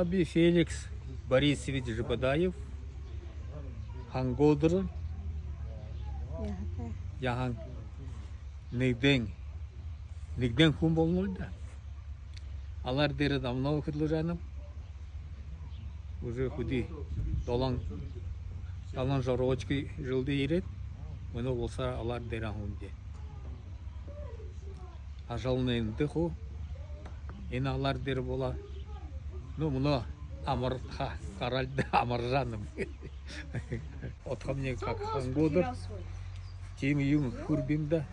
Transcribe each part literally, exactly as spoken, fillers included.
Би Феликс Борисович Жабадаев, Хангодор яһан нэгдэһэн, нэгдэһэн хүн болонол даа. Алаар дээрэ давно хүдэлжэ байнаб. Уже хэды долоон, долоон жоргоочки жэлдэ ерээд, мүнөө болсоор алаар дээрэ һуунаб даа. Ажалнай эндэ хуу. Энэ алаар дээрэ болоо. Ну, мүнөө амарха гараал даа, амаржа байнаб. Отхомни как Хангодор. Тиимэ юумэ хүрбэм даа.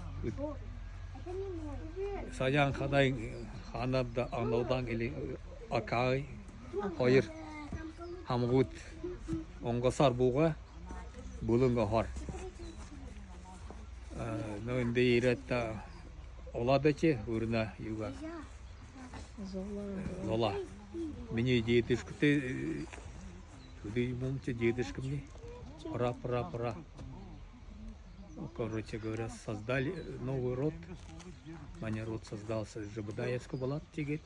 Саяан хадаа хаанаб даа, Анудан или Акай. Хоёр һамгууд онгосоор буугаа, булан оһоор. А, ну, эндэ ерээд даа, олоо даа ши, үрнэ юугаа. Золоо. Золоо. Минии дедушкатай, э, хэды юумэмши дедушкамни. Пра, пра, пра. Ну, короче говоря, создали новый род. Манай род создался, Жабадаевска болоод тиигээд.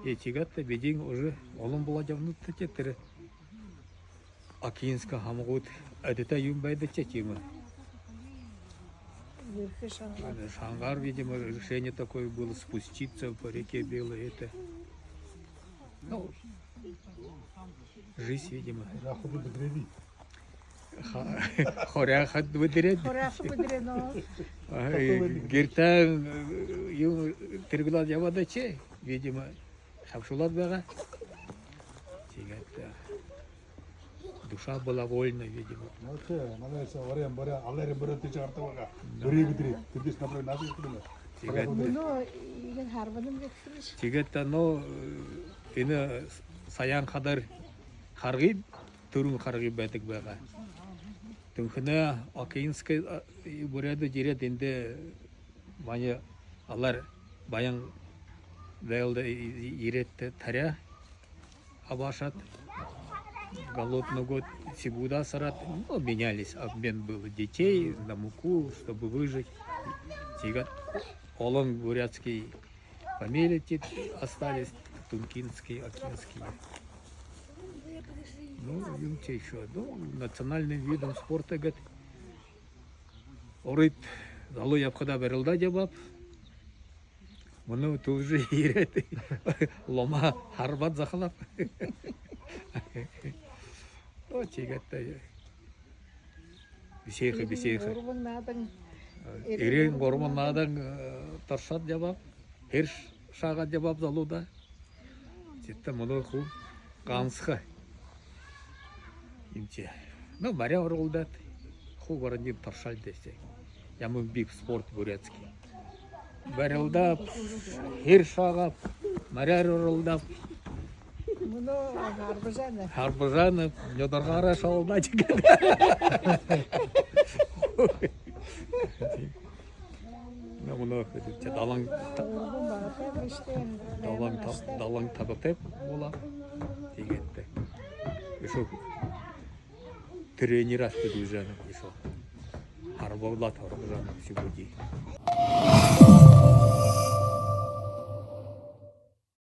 И тиигээд бидэ уже олон болоод ябанабди даа, тэрэ Акинска һамгууд адтай юм байдаг даа, тиимэ. Ерхэ шангаар. Шангаар, видимо, решение такое было спуститься по реке Белой, это. Ну, жизнь, видимо. Хоряахада бэдэрээд. Хоряахада бэдэрээд, но. А, и гэртээ, э, юумэ тэргэлээд ябаад даа ши, видимо, хабшуулаад байгаа. Тиигээд, э, душа была вольна, видимо. Ну, тэ, манай соо оройн буряад, алаарай буряад тэжэ гарадаг байгаа. Да. Буряад гэдэг. Тэндээс, например, наши гэдэг юм. Тиигээд. Мүнөө иигээд харбанам гээшэ. Тиигээд, ну, э, энэ Саяан хадаар харгы, түрүүн харгы байдаг байгаа. Түнхэнэ Акинскэ, а, буряадууд ерээд, эндэ манай алаар баян дайлда ерээд, таряа абаашаад, голодный год, Сибуда асараад, ну, менялись, обмен был детей на муку, чтобы выжить. Тиигээд олон бурятский фамилии остались, Тункинский, Акинский. Ну, юумшье ещё. Ну, национальным видом спорта гээд, урид залуу ябахадаа барилдаад ябааб. Мүнөө түлжэ ерээд, ломоо харбаад захалааб. Оо, тиигээд даа. Бишыхан, бишыхан. Гурбан наадан. Э, ерэн гурбан наадан, э, туршаад ябааб. Хэр шаагаад ябааб залуудаа. Тиигээд даа мүнөө хуу гансахан юм ши. Ну, моря ургалдаад, хуу баран юм туршаал дээшээ. Ямар биб спорт бурятский. Барилдааб, хэр шаагааб, моряар уралдааб. Мүнөө харбажа байнаб. Харбажа байнаб, нюдаргаараа шалалдаа ши гээд. Ну, мүнөө хэды ши, далан та-, Урбан багатай бэшэ даа. Далан та-, далан табатай болоо. Тиигээд даа. Үшөө тренераа хүдэлжэ байнаб, үшөө. Харбуулаад, харбуулаад, сегодня.